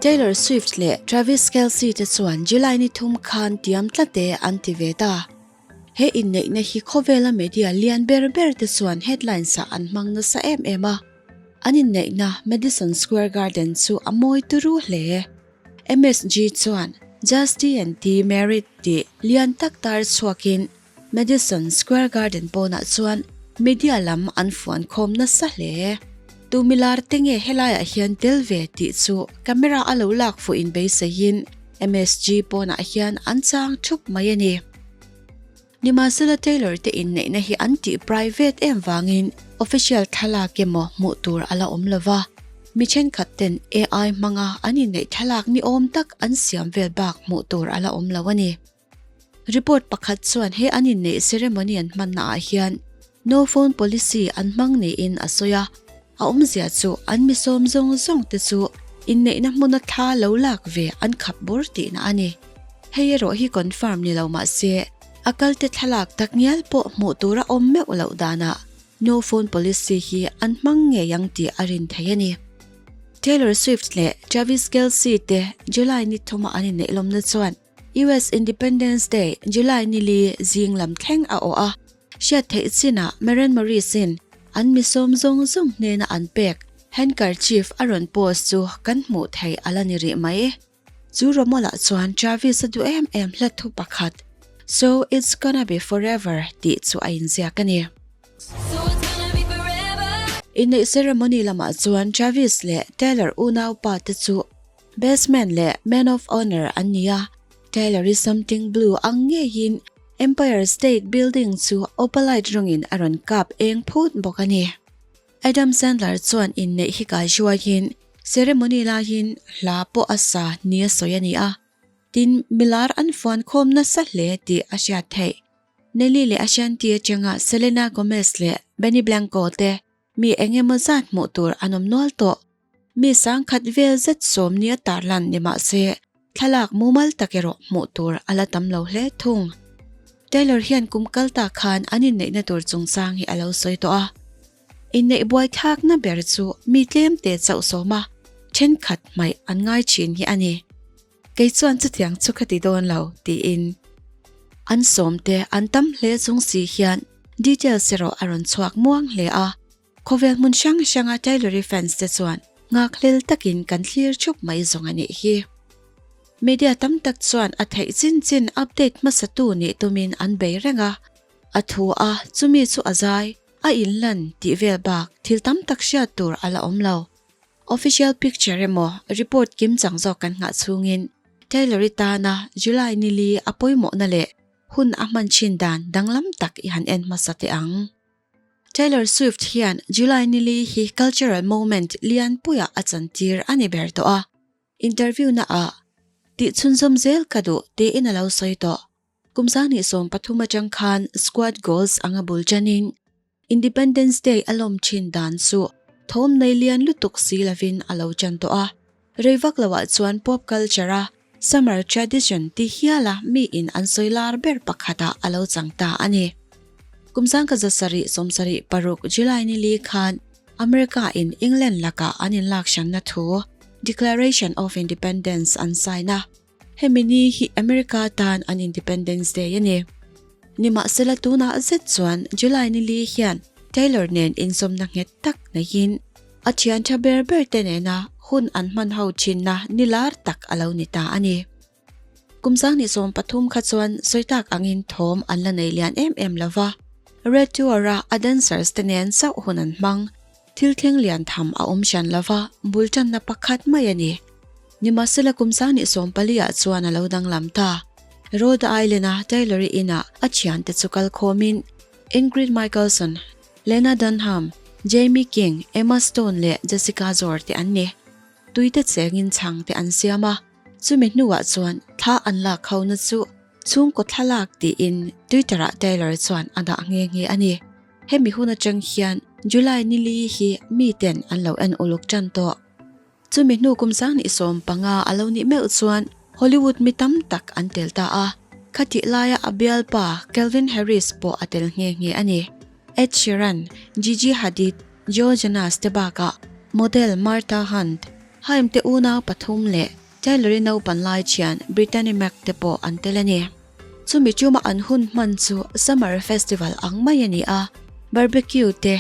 Taylor Swift leh Travis Kelce te chuan July ni thum khan tiam tlat e an ti ve ta. He inneihna hi khawvela media lian ber ber te chuan headlines ah an hmang nasa em em a. An inneihna Madison Square Garden chu a mawi turu hle. MSG chuan Justy and T Married tih lian tak tar chhuakin Madison Square Garden pawnah chuan media lam an fuan khawm nasa hle. Tu milar te nge helaiah hian tel ve tih chu camera a lo lak fuh in beiseiin MSG pawnah hian an chang thup mai a ni. Nimahsela Taylor te inneihna hi an tih private em vangin official thlalak emaw hmuh tur a la awm lova, mi thenkhat ten AI hmanga an inneih thlalak ni awm tak an siam vel bak hmuh tur a la awm lo a ni. Report pakhat chuan he an inneih ceremony an hmanna ah hian no phone policy an hmang niin a sawi a, a awmzia chu an mi sawm zawng zawng te chu inneihna hmuna thla lo lak ve an khap bur tihna a ni. Hei erawh hi confirm ni lo mah se a kalte thlalak tak ngial pawh hmuh tur a awm meuh loh danah no phone policy hi an hmang ngei ang tih a rin thei a ni. Taylor Swift leh Travis Kelce te July ni thuma an inneih lawmna chuan US Independence Day, July ni li zing lam thleng a awh a, hriat theih chinah Maren Morris-in an mi sawm zawng zawng hnena an pek handkerchief a rawn post chu kan hmuh theih a la ni rih mai. Chu Romola chuan Travis a duh em em hla thu pakhat, So it's gonna be forever tih chu a inziak a ni. Inneih ceremony lamah chuan Travis leh Taylor unaupa te chu Best Man leh Man of Honor an ni a, Taylor i Something Blue ang ngeiin Empire State Building chu opalite rawngin a rawn kap eng phut bawk a ni. Adam Sandler chuan inneih hi kai hruaiin ceremony laiin hla pawh a sa nia sawi a ni a, tin milar an fuan khawm nasa hle tih a hriat theih. Nelly leh Ashanti atanga Selena Gomez leh Benny Blanco te Mi eng emaw zat hmuh tur an awm nual tawh. Mi sangkhat vel zet sawm nia tarlan ni mah se, thlalak mumal tak erawh hmuh tur a la tam lo hle thung. Taylor hian kum kal ta khan an inneihna tur chungchang hi a lo sawi tawh a. Inneih buaithlakna ber chu mi tlem te chauh sawm a, thenkhat hmaih an ngai thin hi a ni. Kei chuan chutiang chu ka ti dawn lo, tiin an sawmte an tam hle chung si hian details erawh a rawn chhuak muang hle a. Khawvel hmun hrang hranga Taylor-i fans te chuan nghakhlel takin kan thlir thup mai zawng a nih hi. Media tam tak chuan a theih chin chin update hmasatu nih tumin an bei reng a, a thu a, chumi chu a zai, a inlan tih vel bak thil tam tak hriat tur a la awm lo. Official picture emaw report kim chang zawk kan nghah chhungin Taylor-i tana July ni li a pawimawhna leh hun a hman thin dan danglam tak i han en hmasa teh ang. Taylor Swift hian July ni li hi cultural moment lianpuiah a chantir a ni ber tawh a, interview naah tih chhunzawm zel ka duh tiin a lo sawi tawh. Kum 2013 atang khan Squad Goals anga bul tanin Independence Day a lawm thin dan chu thawm nei lian lutuk si lovin a lo tan tawh a. Rei vak loah chuan pop culture a summer tradition ti hiala miin an sawi lar ber pakhatah a lo chang ta a ni. Kum 1776 July ni li khan America in England lakah an inlakhranna thu Declaration of Independence an sign a. Hemi ni hi America tan an Independence Day a ni. Nimahsela tunah zet chuan July ni li hian Taylor nen inzawmna nghet tak neihin a thian tha ber ber te nena hun an hman ho thinna ni lar tak a lo ni ta a ni. Kum 2013 kha chuan sawi tak angin thawm an la nei lian em em lo va, Red Tour-a a dancers te nen chauh hun an hmang. Thil thleng lian tham a awm hran lo va, bul tanna pakhat mai a ni. Nimahsela kum 2014 ah chuan a lo danglam ta. Rhode Island-a Taylor-i inah a thiante chu kal khawmin Ingrid Michaelson, Lena Dunham, Jaime King, Emma Stone leh Jessica Zor te an ni. Tuite chengin chhang te an siam a, chumi hnuah chuan thla an lak hona chu chhungkaw thlalak tiin Twitter-ah Taylor chuan a dah nghe nghe a ni. Hemi hun atang hian July ni li hi miten an lo en uluk tan tawh. Chumi hnu kum 2015 a lo nih meuh chuan Hollywood mi tam tak an tel ta a, khatih laia a bialpa Calvin Harris pawh a tel nghe nghe a ni. Ed Sheeran, Gigi Hadid, Joe Jonas te bakah model Martha Hunt, Haim te unau pathum leh Taylor-i naupan lai thian Brittany Mack te pawh an tel a ni. Chumi tuma an hun hman chu Summer Festival ang mai a ni a, barbecue te,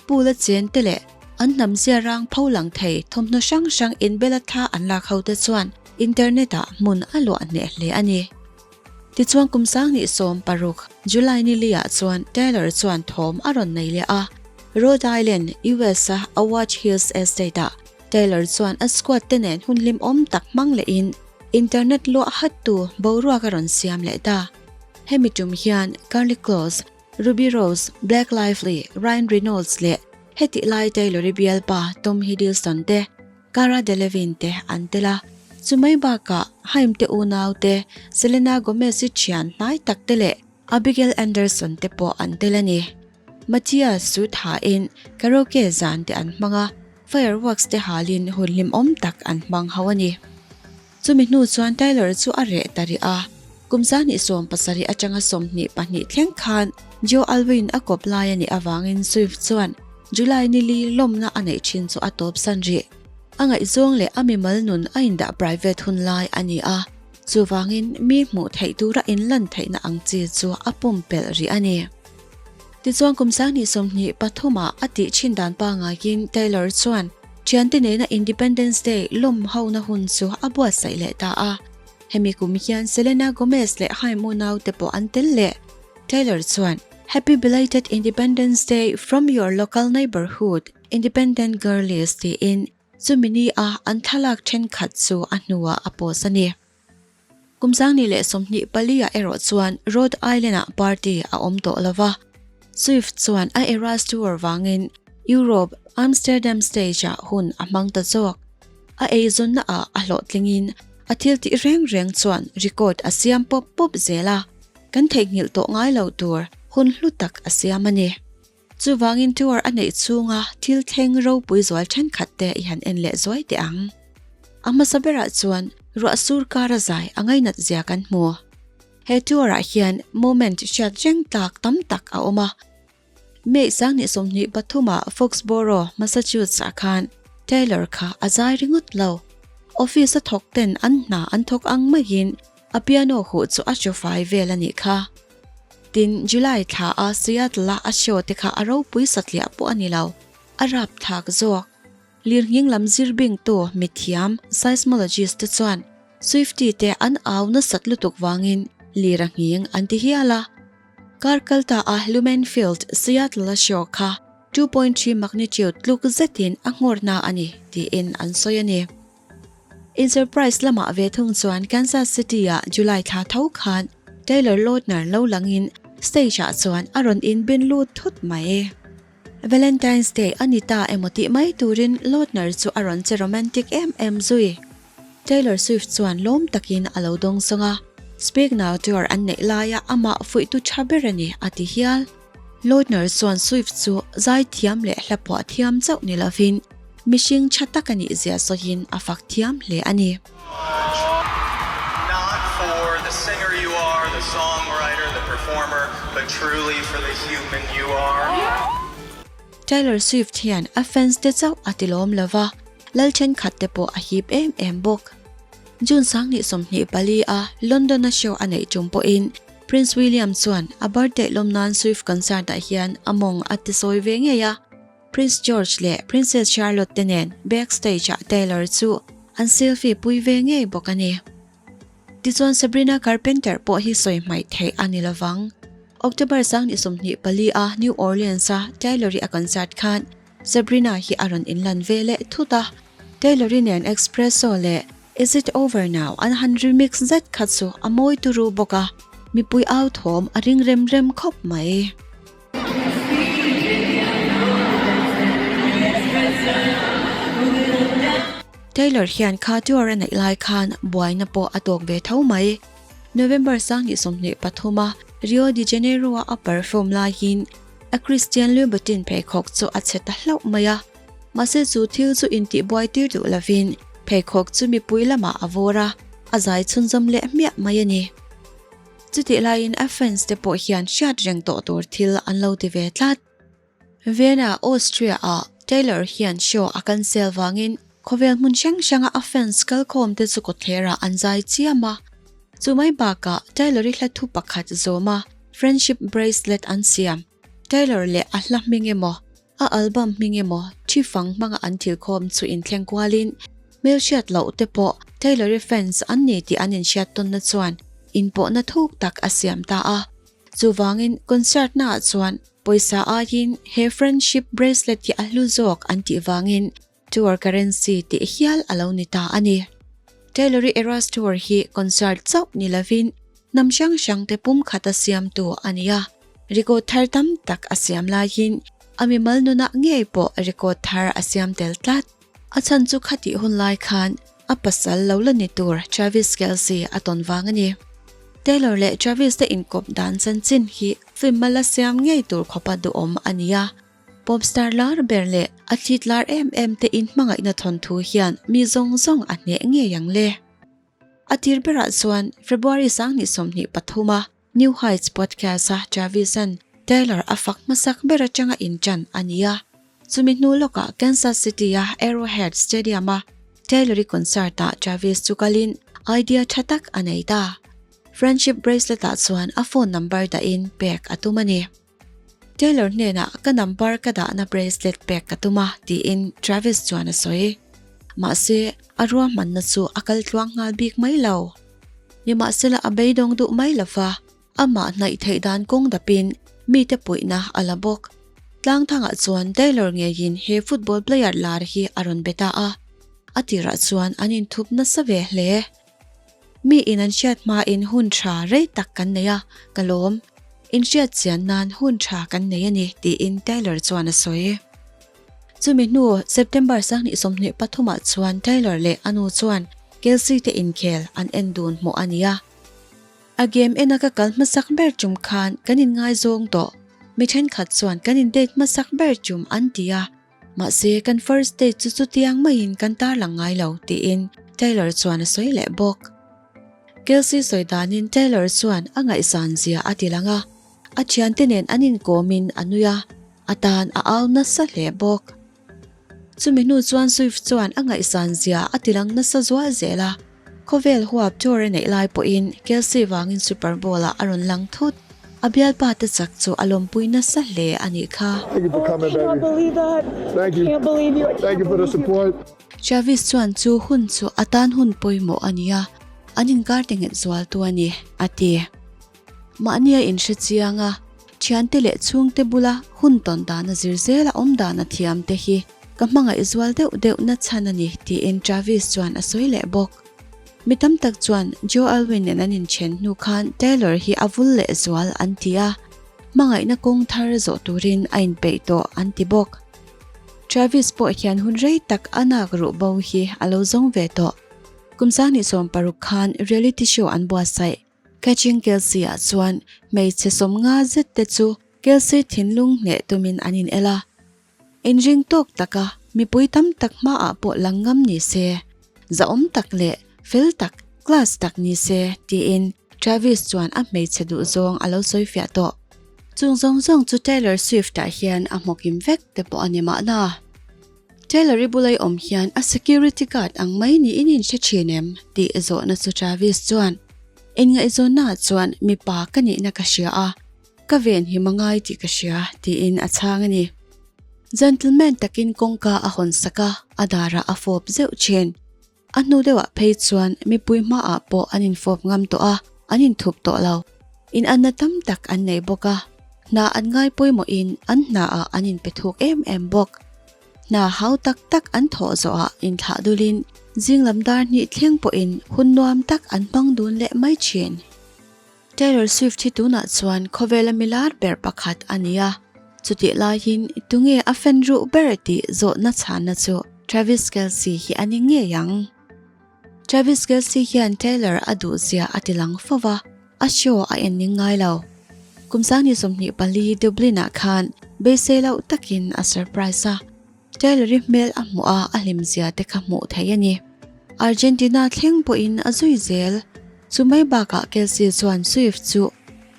pool a chen te leh an hnam zia rang pho lang thei thawmhnaw hrang hrang inbela thla an lak ho te chuan internet ah hmun a luah hneh hle a ni. Tichuan kum sanghnih 16, July ni li ah chuan Taylor chuan thawm a rawn nei leh a, Rhode Island, US a a Watch Hills Estate ah Taylor chuan a squad te nen hun hlimawm tak hmang lehin internet luah hattu boruak a rawn siam leh ta. Hemi tum hian Karlie Kloss, Ruby Rose, Blake Lively, Ryan Reynolds leh hetih lai Taylor-i bialpa Tom Hiddleston te Cara Delevingne te an tel a, chumai bakah Haim te unau te, Selena Gomez-i thian hnai tak te leh Abigail Anderson te pawh an tel a ni. Matias chu thain karaoke zan te an hmang a, fireworks te halin hun hlimawm tak an hmang ho a ni. Chumi hnu chuan Taylor chu a reh ta rih a, kum 27 atanga 22 thleng khan Joe Alwyn a kawp lai a nih avangin Swift chuan July ni li lawmna a neih thin chu a tawpsan rih. A ngaihzawng leh a mimal nun a indah private hun lai a ni a, chuvangin mi hmuh theih tura inlan theihna ang chi chu a pumpelh rih a ni. Tichuan kum 2023 ah a tih thin dan pangaiin Taylor chuan thiante nena Independence Day lawm hona hun chu a buatsaih leh ta a. Hemi kum hian Selena Gomez leh Haim unau te pawh an tel leh. Taylor chuan, Happy belated Independence Day from your local neighbourhood, Independent Girlies tiin chumi ni a an thlalak thenkhat chu a hnuah a post a ni. Kum 2024 ah erawh chuan Rhode Island ah party a awm tawh lo va, Swift chuan a Eras Tour vangin Europe Amsterdam stage ah hun a hmang ta zawk. A eizawnna ah a hlawhtlingin a thil tih reng reng chuan record a siam pawp pawp zel a, kan theihnghilh tawh ngai lo tur hun hlu tak a siam a ni. Chuvangin tour a neih chhunga thil thleng ropui zual thenkhat te i han en leh zuai teh ang. A hmasa berah chuan ruah sur kara zai a ngainat zia kan hmu. He tour ah hian moment hriat reng tlak tam tak a awm a. May 2023 ah Foxborough, Massachusetts ah khan Taylor kha a zai ringawt lo. Office a thawk ten an hna an thawk ang maiin A piano huh chu a hru fai vel a nih kha. Tin, July thla a Seattle a a show te kha a ropui satliah pawh a ni lo, a rapthlak zawk. Lirnghing lam zir bingtu mithiam, seismologist, te chuan Swiftie te an au nasat lutuk vangin lir a nghing an ti hial a. Kar kal ta a Lumen Field, Seattle a show kha 2.3 magnitude tluk zetin a nghawrna a ni tiin an sawi a ni. In surprise lamah ve thung chuan Kansas City-ah July thla tho khan Taylor Lautner lo langin stage-ah chuan a rawn inbin lut thut mai. Valentine's Day a ni ta emaw tih mai turin Lautner chu a rawn che romantic em em zui. Taylor Swift chuan lawm takin a lo dawngsawng a, Speak Now tour an neih laia amah fuihtu tha ber a ni a ti hial. Lautner chuan Swift chu zaithiam leh hla phuah thiam chauh ni lovin mihring tha tak a nih zia sawiin a fak thiam hle a ni. Taylor Swift hian a fans te chauh a ti lawm lova, lal thenkhat te pawh a hip em em bawk. June 2024 a London-a show a neih tum pawhin Prince William chuan a birthday lawm nan Swift concert ah hian a mawng a ti sawi ve ngei a, Prince George leh Princess Charlotte te nen backstage ah Taylor chu an selfie pui ve ngei bawk a ni. Tichuan Sabrina Carpenter pawh hi sawi hmaih theih a ni lovang. October 24 a New Orleans a Taylor-i a concert khan Sabrina hi a rawn inlan ve leh thut a, Taylor-i nen Expresso leh Is It Over Now an han remix zet kha chu a mawi turu bawk a, mipui au thawm a ring rem rem khawp mai. Taylor hian kha tour a neih lai khan buaina pawh a tawk ve tho mai. November 2023 a Rio de Janeiro-a a perform laiin A Christian Louboutin pheikhawk chu a chhe ta hlauh mai a, mahse chu thil chu intihbuai tir duh lovin pheikhawk chu mipui lamah a vawr a, a zai chhunzawm leh hmiah mai a ni. Chutih laiin a fans te pawh hian hriat reng tawh tur thil an lo ti ve tlat. Vienna, Austria ah Taylor hian show a cancel vangin. Khawvel hmun hrang hranga a fans kalkhawmte chu kawtthlerah an zai chiam a. Chu mai bakah Taylor-i hla thu pakhat zawma friendship bracelet an siam. Taylor leh a hla hming emaw, a album hming emaw thi fang hmanga an thil khawm chu inthleng kualin hmelhriat loh te pawh Taylor-i fans an ni tih an inhriat tawnna chuan inpawhna thuk tak a siam ta a. Chuvangin concert naah chuan pawisa aiin he friendship bracelet hi a hlu zawk an tih vangin Tour currency tih hial a lo ni ta a ni. Taylor-i Eras Tour hi concert chauh ni lovin hnam hrang hrangte pumkhat a siamtu a ni a, record thar tam tak a siam laiin a mimal nunah ngei pawh record thar a siam tel tlat. A chhan chu khatih hun lai khan a pasal lo la ni tur Travis Kelce a tawn vang a ni. Taylor leh Travis te inkawp dan chanchin hi film a la siam ngei tur khawpa duhawm a ni a. Pop star lar ber leh a thlit lar em em te in hmangaihna thawnthu hian mi zawng zawng a hneh ngei ang le. A tir berah chuan February 2023 a New Heights podcast a Travis-a'n Taylor a fak hmasak ber atanga inṭan a ni a. Chumi hnu lawkah Kansas City-a Arrowhead Stadium-a Taylor-i concert-ah Travis chu kalin idea tha tak a nei ta. Friendship bracelet-ah chuan a phone number dahin pek a tum a ni. Taylor hnenah ka number ka dahna bracelet pek ka tum a tiin Travis chuan a sawi. Mahse, a ruahmanna chu a kal tluang nghal bik mai lo. Nimahsela a beidawng duh mai lo va, amah hnaih theih dan kawng dapin mite puihna a la bawk. Tlangthangah chuan Taylor ngeiin he football player lar hi a rawn be ta a, a tirah chuan an inthup nasa ve hle. Mi in an hriat hmain hun tha rei tak kan nei a, ka lawm. Inhriat chian nan hun tha kan nei a ni, tiin Taylor chuan a sawi. Chumi hnu September 2023 ah chuan Taylor leh a nu chuan Kelce te inkhel an en dun hmuh a ni a. A game ena ka kal hmasak ber tum khan kan inngaizawng tawh. Mi thenkhat chuan kan in date hmasak ber tum an ti a. Mahse, kan first date chu chutiang maiin kan tarlang ngai lo, tiin Taylor chuan a sawi leh bawk. Kelsey sawi danin Taylor chuan a ngaihsan zia a ti lang a, a thiante nen an inkawmin a nui a, a tan a au nasa hle bawk. Chumi hnu chuan Swift chuan a ngaihsan zia a ti lang nasa zual zel a, Khawvel huap tour a neih lai pawhin Kelsey vangin Super Bowl-ah a rawn lang thut. A bialpa te chak chu a lawmpui nasa hle a nih kha. Travis chuan chu hun chu a tan hun pawimawh a ni a, an inkar te nghet zualtu a ni, a ti. Mahni a inhre chiang a, thiante leh chhungte bula hun tawn dana zir zela awm dana thiam te hi ka hmangaih zual deuh deuh na chhan a ni tiin Travis chuan a sawi leh bawk. Mi tam tak chuan Joe Alwyn nen an inthen hnu khan Taylor hi a vul leh zual an ti a, hmangaihna kawng thar zawh turin a inpeih tawh an ti bawk. Travis pawh hian hun rei tak a nak ruh bo hi a lo zawng ve tawh. Kum 2016 khan reality show an buatsaih. Catching Kelsey ah chuan hmeichhe 50 zet te chu Kelsey thinlung hneh tumin an in el a. Inring tawk taka mipui tam tak hmaah pawh lang ngam ni se, zahawm tak leh fel tak, class tak ni se tiin Travis chuan a hmeichhe duhzawng a lo sawi fiah tawh. Chung zawng zawng chu Taylor Swift ah hian a hmawkim vek te pawh a ni mahna. Taylor-i bula i awm hian a security guard ang mai niin in hre thin em? tih zawhna chu Travis chuan, Inngaihzawnnaah chuan mipa ka nihna ka hria a, ka venhim a ngai tih ka hria, tiin a chhang a ni. Gentleman takin kawngka a hawn sak a, a darah a fawp zeuh thin. A hnu deuhah phei chuan mipui hmaah pawh an infawp ngam tawh a, an inthup tawh lo. Inanna tam tak an nei bawk a, hna an ngai pawimawhin an hnaah an inpe thuk em em bawk. Hna hau tak tak an thawh zawhah inthlah dulin zinglam dar hnih thleng pawhin hun nuam tak an hmang dun leh mai thin. Taylor Swift hi tunah chuan khawvela mi lar ber pakhat a ni a, chutih laiin tunge a fan ruh ber tih zawhna chhanna chu Travis Kelce hi a ni ngei ang. Travis Kelce hian Taylor a duhzia a ti lang fo va, a show a en ning ngai lo. Kum 2024 Dublin-ah khan beisei loh takin a surprise a. Taylor-i hmel a hmuh a, a hlimzia te kha hmuh theih a ni. Argentina thleng pawhin a zui zel. Chu mai bakah Kelce chuan Swift chu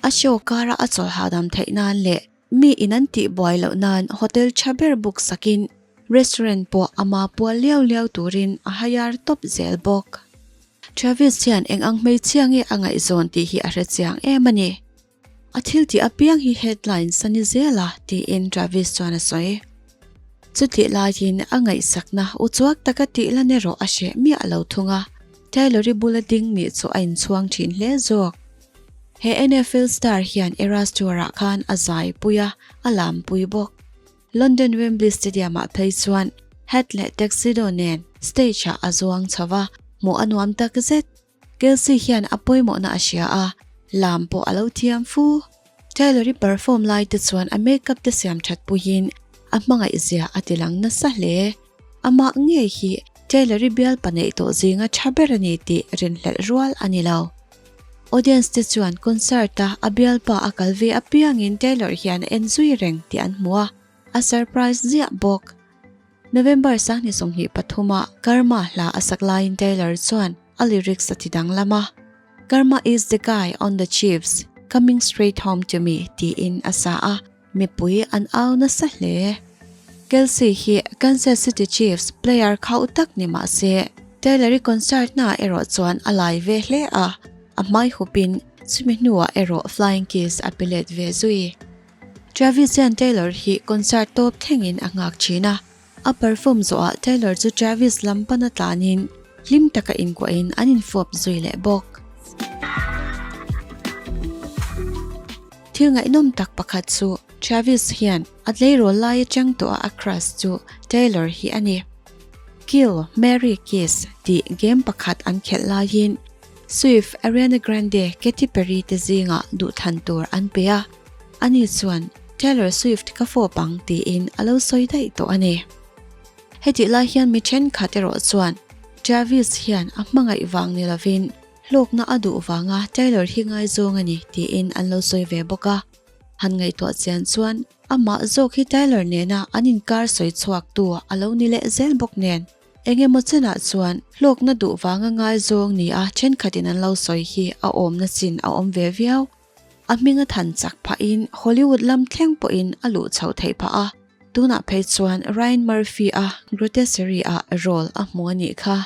a show kara a chawlh hahdam theih nan leh mi in an tih buai loh nan hotel tha ber book sakin Restaurant pawh ama pual liau liau turin a hire tawp zel bawk. Travis hian eng ang hmeichhia nge a ngaihzawn tih hi a hre chiang em a ni. A thil tih apiang hi headlines a ni zel a, tiin Travis chuan a sawi. Chutih laiin a ngaihsakna uchuak taka tih lan erawh a hreh miah lo thung a, Taylor-i bula ding nih chu a inchhuang thin hle zawk. He NFL star hian Eras Tour-ah khan a zaipui a, a lampui bawk. London Wembley Stadium-ah phei chuan hat leh tuxedo nen stage-ah a zuang chho va, hmuh a nuam tak zet. Kelsey hian a pawimawhna a hria a, lam pawh a lo thiam fu. Taylor-i perform lai te chuan a makeup te siam that puiin a hmangaih zia a ti lang nasa hle. Amah ngei hi Taylor-i bialpa neih tawh zinga tha ber a ni tih rinhlelh rual a ni lo. Audience te chuan concert a a bialpa a kal ve apiangin Taylor hian a en zui reng tih an hmu a, a surprise ziah bawk. November 2023 ah Karma hla a sak laiin Taylor chuan a lyrics a ti danglam a, Karma is the guy on the Chiefs coming straight home to me tiin a sa a, mipui an au nasa hle. Kelce hi Kansas City Chiefs player khauh tak ni mah se, Taylor-i concert naah erawh chuan a lai ve hle a, a hmai hupin chumi hnuah erawh flying kiss a pe let ve zui. Travis hian Taylor hi concert tawp thlengin a nghak thin a, a perform zawhah Taylor chu Travis lam pana tlanin hlim taka inkuahin an infawp zui leh bawk. Thil ngaihnawm tak pakhat chu Travis hian a tleirawl lai atang tawha a crush chu Taylor hi a ni. Kill, Marry, Kiss tih game pakhat an khelh laiin Swift, Ariana Grande, Katy Perry te zingah duhthlan tur an pe a, ani chuan Taylor Swift ka fawp ang tiin a lo sawi daih tawh a ni. Hetih lai hian mi thenkhat erawh chuan Travis hian a hmangaih vang ni lovin hlawkna a duh vanga Taylor hi ngaizawng a ni tiin an lo sawi ve bawk a. Han ngaihtuah chian chuan amah zawk hi Taylor nena an inkar sawi chhuaktu a lo ni leh zel bawk nen. Eng emaw chenah chuan hlawkna duh vanga ngaizawng ni a thenkhatin an lo sawi hi a awmna chin a awm ve viau. A hming a than chak phahin Hollywood lam thleng pawhin a luh chhoh theih phah a, tunah phei chuan Ryan Murphy-a Grotesserie-ah role a hmu a nih kha.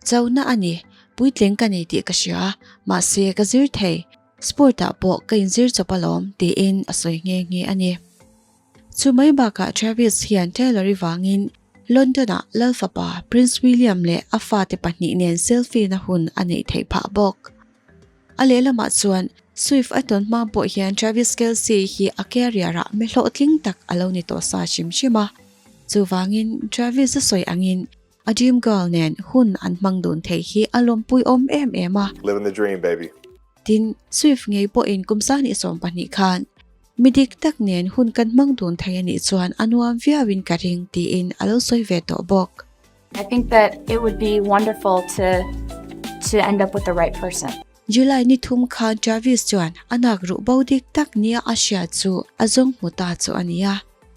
Chauhna a ni, puitling ka ni tih ka hria, mahse ka zir thei, sport-ah pawh ka inzir chawp alawm tiin a sawi nghe nghe a ni. Chu mai bakah Travis hian Taylor-i vangin London-ah Lal fapa Prince William leh a fate pahnih nen selfie-na hun a neih theih phah bawk. A lehlamah chuan Swift a tawn hma pawh hian Travis Kelce hi a career-ah mi hlawhtling tak a lo ni tawh sa hrim hrim a. Chuvangin Travis a sawi angin a dream girl nen hun an hmang dun thei hi a lawmpuiawm em em a. Living the dream baby. Tin, Swift ngei pawhin kum 2020 khan Mi dik tak nen hun kan hmang dun thei a nih chuan a nuam viauin ka ring tiin a lo sawi ve tawh bawk. I think that it would be wonderful to to end up with the right person. July ni thum khan Travis chuan a nak ruh bo dik tak nia a hriat chu a zawng hmu ta chu a nia.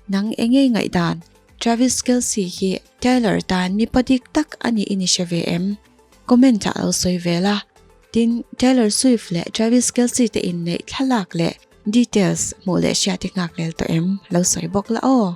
Nang eng ngei ngaihdan? Travis Kelce hi Taylor tan mipa dik tak a nih i ni hre ve em? Comment ah lo sawi ve la. Tin, Taylor Swift leh Travis Kelce te inneih thlalak leh details hmuh leh hriat i nghak lel tawh em? Lo sawi bawk la aw.